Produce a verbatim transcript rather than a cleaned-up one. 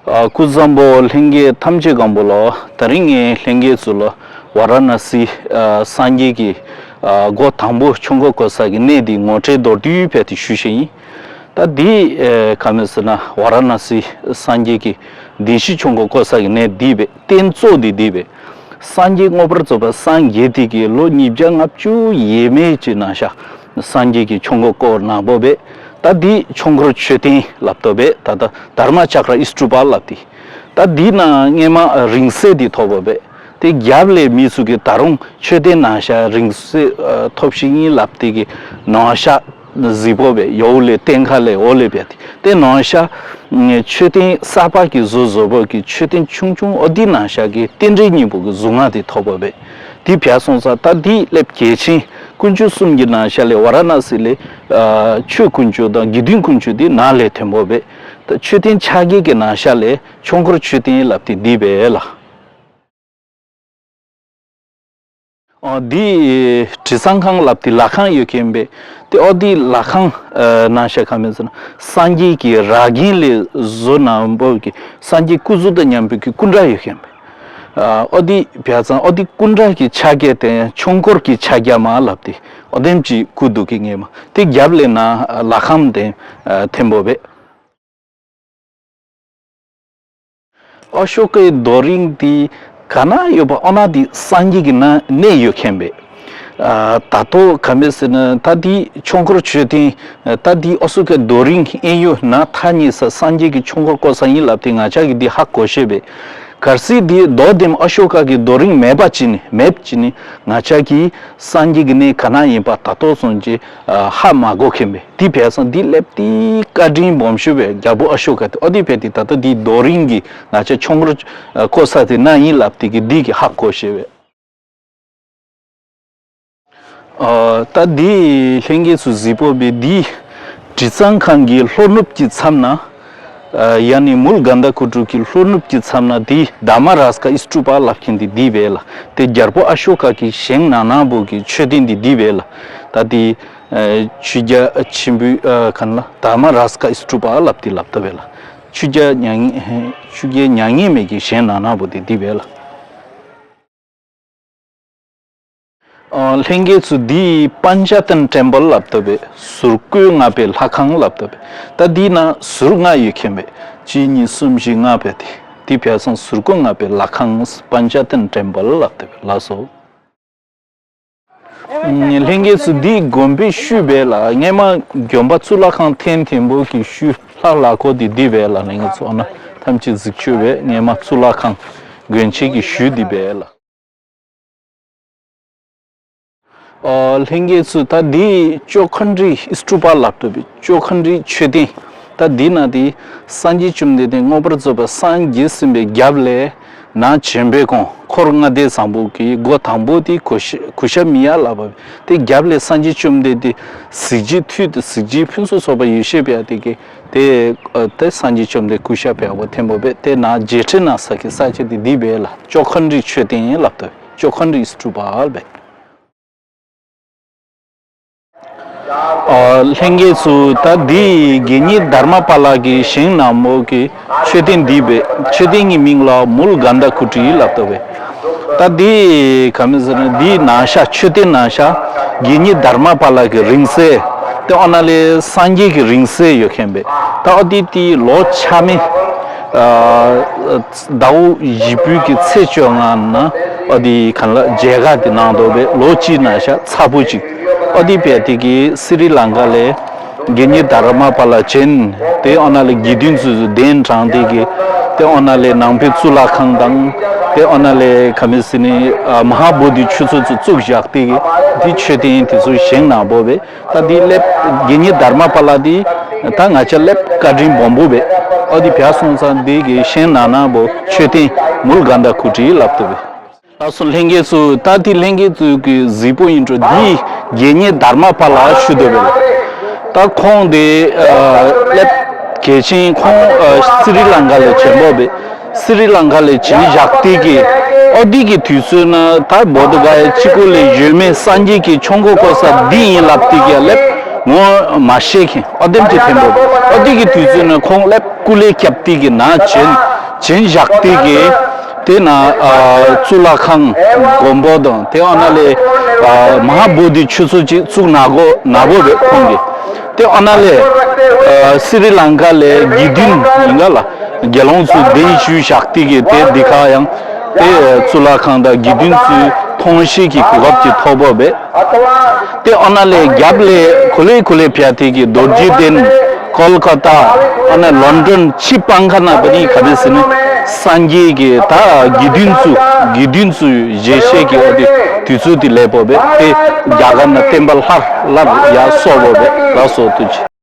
ཨ། སྐུ་གཟུགས་བཟང་པོ། ལྷན་རྒྱས་ཐམས་ཅད་སྐམ་པོ་ལོ། དེ་རིང་ངས་ལྷན་རྒྱས་ཚོ་ལ་ཝཱ་ར་ཎ་སི་ཨ་སངས་རྒྱས་ཀྱི་ཨ་སྒོ་དང་པོ་ཆོས་འཁོར་བསྐོར་ས་གི་གནས་འདི་ངོ་སྤྲོད་མདོར་བསྡུས་བྱས་ཏེ་ཞུ་བཞིན་ཡིན། ད་འདི་ཨ་ག་མེད་ཟེར་ན་ཝཱ་ར་ཎ་སི་སངས་རྒྱས་ཀྱི་བདེན་བཞི་ཆོས་འཁོར་བསྐོར་ས་གི་གནས་འདི་བས། རྟེན་གཙོ་འདི་འདི་བས། སངས་རྒྱས་མངོན་པར་རྫོགས་པ་སངས་རྒྱས་དེ་གི་ལོ་ཉིས་བརྒྱ་ལྔ་བཅུ་ཡས་མས་ཀྱི་ནང་ཤ་སངས་རྒྱས་ཀྱི་ཆོས་འཁོར་བསྐོར་གནང་བ་བས། ད་འདི་ཆོས་འཁོར་མཆོད་རྟེན་ལབ་ཏོ་བས། ད་ད་དྷརྨ་ཅཀྲ་ཨིསྟུ་པ་ལབ་སྟེ། ད་འདི་ན་སྔས་མ་རིང་བསྲེལ་འདི་ཐོབ་པ་བས། དེ་རྒྱབ་ལས་མི་ཚུ་གི་ད་རུང་མཆོད་རྟེན་ནང་ཤ་རིང་བསྲེལ་ཐོབ་ཤིག་ཡིན་ལབ་སྟེ་གི་ནང་ཤ་གཟིགས་པོ་བས། ཡོའུ་ལས་སྟེང་ཁ་ལས་འོ་ལས་བས། དེ་ནང་ཤ་མཆོད་རྟེན་གསར་པ་གི་བཟོ་བཟོ་བོ་གི་མཆོད་རྟེན་ཆུང་ཆུང་འོ་འདི་ནང་ཤ་གི་རྟེན་འབྲེལ་སྙིང་པོ་གི་གཟུངས་སྔགས་དེ་ཐོབ་པ་བས། དེ་བས་སོང་ཙང་ད་འདི་སླེབས་གལ་ཆེན། དཀོན་མཆོག་གསུམ་གྱི་ནང་ཤ་ལས་ཝཱ་ར་ཎ་སི་ལས་ཨ་ཆོས་དཀོན་མཆོག་དང་དགེ་འདུན་དཀོན་མཆོག་དེ་ནང་ལས་ཐོན་པོ་བས། ད་མཆོད་རྟེན་ཕྱག་རྒྱ་གི་ནང་ཤ་ལས་ཆོས་འཁོར་མཆོད་རྟེན་ལབ་སྟེ་འདི་བས་ལ། ཨོ་འདི་དྲི་གཙང་ཁང་ལབ་སྟེ་ལྷ་ཁང་ཡོད་མཁན་བས། དེ་ཨོ་འདི་ལྷ་ཁང་ཨ་ནང་ཤ་ག་མེད་ཟེར་ན་སངས་རྒྱས་ཀྱི་ར་གན་ལས་བཟོ་གནང་བོ་གི་སངས་རྒྱས་སྐུ་གཟུགས་དང་མཉམ་པོ་གི་སྐུ་འདྲ་ཡོད་མཁན་བས། ཨ་ཨོ་འདི་བས་ཙང་ཨོ་འདི་སྐུ་འདྲ་གི་ཕྱག་རྒྱ་དེ་ཆོས་འཁོར་གྱི་ཕྱག་རྒྱ་མ་ལབ་སྟེ་ཨོ་དེམ་ཅིག་སྐུ་འདུག་གི་ངེས་མ། དེ་རྒྱབ་ལས་ན་ལྷ་ཁང་དེ་ཨ་ཐེམ་པོ་བས། ཨ་ཤོ་ཀའི་རྡོ་རིང་དེ་ག་ན་ཡོད་པ་ཨོ་ན་དེ་སངས་རྒྱས་ཀྱི་ན་གནས་ཡོད་མཁན་བས། ཨ་ད་ལྟོ་ག་མེད་ཟེར་ན་ད་དེ་ཆོས་འཁོར་མཆོད་རྟེན་ད་དེ་ཨ་ཤོ་ཀའི་རྡོ་རིང་ཨེ་ཡོད་ན་ཐག་ཉེ་ས་སངས་རྒྱས་ཀྱི་ཆོས་འཁོར་བསྐོར་ས་ཡིན་ལབ་སྟེ་ང་ཅག་གི་དེ་ཧ་གོ་ཤེས་བས། གལ་སྲིད་དེ་རྡོ་དེམ་ཨ་ཤོ་ཀ་གི་རྡོ་རིང་མེད་པ་ཅི་ནི་མེད་ཅི་ནི་ང་ཅག་གི་སངས་རྒྱས་ཀྱི་གནས་ག་ན་ཡིན་པ་ད་ལྟོ་སོང་ཅི། ཧ་མ་གོ་མཁན་པས། དེ་བས་སང་དེ་སླེབས་དེ་བཀའ་དྲིན་སྦོམ་ཤོས་པས་རྒྱལ་པོ་ཨ་ཤོ་ཀ་དེ། ཨོ་དེ་བས་དེ་ད་ལྟ་དེ་རྡོ་རིང་གི་ང་ཅག་ཆོས་འཁོར་བསྐོར་ས་དེ་ན་ཡིན་ལབ་དེ་གི་དེ་གི་ཧ་གོ་ཤེས་པས། ཨ་ད་དེ་ལྷན་རྒྱས་ཚོ་གཟིགས་པོ་བས། དེ་དྲི་གཙང་ཁང་གི་ལྷོ་ནུབ་ཀྱི་མཚམས་ན། ཡ་ནི་མུལ་གན་དྷ་ཀུ་ཊུ་གི་ལྷོ་ནུབ་ཀྱི་མཚམས་ན་དེ་དྷརྨ་རཱ་ཛ་ཀ་ཨིས་ཀྲུ་པ་ལབ་མཁན་དེ་འདི་བས་ལ། དེ་རྒྱལ་པོ་ཨ་ཤོ་ཀ་གིས་བཞེངས་གནང་གནང་བོ་གི་མཆོད་རྟེན་དེ་འདི་བས་ལ། ད་དེ་ཆོས་རྒྱལ་ཆེན་པོའི་ག་ན་ལ་དྷརྨ་རཱ་ཛ་ཀ་ཨིས་ཀྲུ་པ་ལབ་དེ་ལབ་ད་བས་ལ། ཆོས་རྒྱལ་མྱ་ངན་ཆོས་རྒྱལ་མྱ་ངན་མེད་ཀྱིས་བཞེངས་གནང་གནང་བོ་དེ་འདི་བས་ལ། ལྷན་རྒྱས་ཚོ་འདི་པཉྩ་ཏན་ཊེམ་པལ་ལབ་ད་བས། ཟུར་བཀོད་ལྔ་པའི་ལྷ་ཁང་ལབ་ད་བས། ད་འདི་ན་ཟུར་ལྔ་ཡོད་མཁན་བས། གཅིག་གཉིས་གསུམ་བཞི་ལྔ་བས་དེ། དེ་བས་སང་ཟུར་བཀོད་ལྔ་པའི་ལྷ་ཁང་པཉྩ་ཏན་ཊེམ་པལ་ལབ་ད་བས་ལགས་སོ། ལྷན་རྒྱས་ཚོ་འདི་དགོན་པའི་ཤུལ་བས་ལ། སྔས་མ་དགོན་པ་གཙུག་ལག་ཁང་ཐེན་ཐེན་པོ་གི་ཤུལ་ལྷ་ལ་ཁོ་དེ་འདི་བས་ལ། ལྷན་རྒྱས་ཚོ་ཨ་ན་ཐམས་ཅད་གཟིགས་ཆོས་བས། སྔས་མ་གཙུག་ལག་ཁང་དགོན་ཆེན་གྱི་ཤུལ་འདི་བས་ལ། ཨོ་ལྷན་རྒྱས་ཚོ་ད་འདི་ཅོ་ཁན་དྷི་ཨིས་ཀྲུ་པ་ལབ་ད་བས། ཅོ་ཁན་དྷི་མཆོད་རྟེན། ད་འདི་ན་དེ་སངས་རྒྱས་བཅོམ་ལྡན་འདས་མངོན་པར་རྫོགས་པ་སངས་རྒྱས་ཟིན་པའི་རྒྱབ་ལས་ན་བྱོན་པའི་གོང་འཁོར་ལྔ་སྡེ་བཟང་པོ་གི་སྒོ་དང་པོ་དེ་གུ་ཤ་གུ་ཤ་མི་ཡ་ལབ་པ་བས། དེ་རྒྱབ་ལས་སངས་རྒྱས་བཅོམ་ལྡན་འདས་གཟི་བརྗིད་མཐུ་དང་གཟི་བརྗིད་ཕུན་སུམ་ཚོགས་པ་ཡེ་ཤེས་པ་དེ་གི་དེ་དེ་སངས་རྒྱས་བཅོམ་ལྡན་གུ་ཤ་བས་པོ་ཐེན་པོ་བས། དེ་ན་རྗེས་དྲན་ན་ས་གི་ས་ཆ་དེ་འདི་བས་ལ། ཅོ་ཁན་དྷི་མཆོད་རྟེན་ལབ་ད་བས། ཅོ་ཁན་དྷི་ཨིས་ཀྲུ་པ་ལབ་བས། ཨ་ལྷན་རྒྱས་ཚོ་ད་འདི་དགེ་བསྙེན་དྷརྨ་པཱ་ལ་གིས་བཞེངས་གནང་མོ་གི་མཆོད་རྟེན་འདི་བས། མཆོད་རྟེན་གྱི་མིང་ལ་མུལ་གན་དྷ་ཀུ་ཊི་ལབ་ད་བས། ད་འདི་ག་མི་ཟེར་ན་འདི་ནང་ཤ་མཆོད་རྟེན་ནང་ཤ་དགེ་བསྙེན་དྷརྨ་པཱ་ལ་གི་རིང་བསྲེལ། དེ་ཨོ་ན་ལས་སངས་རྒྱས་ཀྱི་རིང་བསྲེལ་ཡོད་མཁན་བས། ད་ཨོ་དེ་དེ་ལོ་ཆ་མེད་ཟླ་བོ་བཞི་པོའི་གི་ཚེས་བཅོ་ལྔ་ན་ཨོ་དེ་ག་ལ་མཇལ་ཁ་དེ་གནང་འདུག་བས། ལོ་གཅིག་ནང་ཤ་ཚ་པོ་གཅིག་ཨོ་དེ་བས་དེ་གི་སི་རི་ལང་ཀ་ལས་དགེ་བསྙེན་དྷརྨ་པཱ་ལ་བྱོན། དེ་ཨོ་ན་ལས་དགེ་འདུན་ཚོས་གདན་དྲངས་དེ་གི་དེ་ཨོ་ན་ལས་ནང་པའི་གཙུག་ལག་ཁང་དང་དེ་ཨོ་ན་ལས་ག་མི་སི་ནི་མ་ཧཱ་བོ་དྷི་ཆུ་ཚོད་ཚོ་བཙུགས་བཞག་དེ་གི་དེ་མཆོད་རྟེན་དེ་ཚོ་བཞེངས་གནང་བོ་བས། ད་འདི་སླེབས་དགེ་བསྙེན་དྷརྨ་པཱ་ལ་འདི་ད་ང་ཅག་སླེབས་བཀའ་དྲིན་སྦོམ་པོ་བས། ཨོ་འདི་བས་སོང་ཙང་འདི་གི་བཞེངས་གནང་གནང་བོ་མཆོད་རྟེན་མུལ་གན་དྷ་ཀུ་ཊི་ལབ་ད་བས། ལགས་སོ་ལྷན་རྒྱས་ཚོ། ད་འདི་ལྷན་རྒྱས་ཚོ་གི་གཟིགས་པོ་ཡིན་འགྲོ། འདི་དགེ་བསྙེན་དྷརྨ་པཱ་ལ་ཞུ་འདོད་བས། ད་ཁོང་དེ་སླེབས་གལ་ཆེན་ཁོང་སི་རི་ལང་ཀ་ལས་བྱོན་པོ་བས། སི་རི་ལང་ཀ་ལས་བྱོན་བཞག་དེ་གི་ཨོ་དེ་གི་དུས་ཚོད་ན་ད་བོ་དྷ་ག་ཡ་ཅི་ཀོ་ལས་ཡོད་མེད་སངས་རྒྱས་ཀྱི་ཆོས་འཁོར་བསྐོར་ས་འདི་ཡིན་ལབ་དེ་གི་སླེབས་ངོ་མ་ཤེས་མཁན་ཨོ་དེམ་ཅིག་ཐེན་པོ་བས། ཨོ་དེ་གི་དུས་ཚོད་ན་ཁོང་སླེབས་སྐུ་ལས་བསྐྱབས་དེ་གི་ན་བྱོན། བྱིན་བཞག་དེ་གི་དེ་ན་ཨ་གཙུག་ལག་ཁང་མགོན་པོ་དང་དེ་ཨ་ན་ལས་ཨ་མ་ཧཱ་བོ་དྷི་ཆུ་ཚོད་ཅིག་བཙུགས་ན་གོ་ན་བོ་བས་ཁོང་གི་དེ་ཨ་ན་ལས་ཨ་སི་རི་ལང་ཀ་ལས་དགེ་འདུན་ཡིན་ག་ལ་དགེ་སློང་ཚོ་གདན་ཞུས་བཞག་དེ་གི་དེ་འདི་ཁ་ཡང་དེ་གཙུག་ལག་ཁང་དང་དགེ་འདུན་ཚོའི་ཐོང་ཤེས་ཀྱི་གོ་སྐབས་ཀྱི་ཐོབ་བོ་བས། དེ་ཨ་ན་ལས་རྒྱབ་ལས་གོ་ལེ་གོ་ལེ་ཕྱ་ཐེ་གི་རྡོ་རྗེ་གདན། ཀོལ་ཀ་ཏ། ཨ་ན་ལོན་ཌོན་ཕྱི་སྤང་ཁ་ན་པ་ནི་ག་རེ་ཟེར་ན་སངས་རྒྱས་ཀྱི་ད་དགེ་འདུན་ཚུ་དགེ་འདུན་ཚུ་ཞལ་ཤེས་ཀྱི་ཨོ་དེ་དུས་ཚོད་དེ་ལས་པོ་བས་དེ་རྒྱ་གར་ན་བསྟན་པ་སླར་སླར་ཡར་གསོ་བོ་བས་ལ་སོགས་དུ་ཆེ།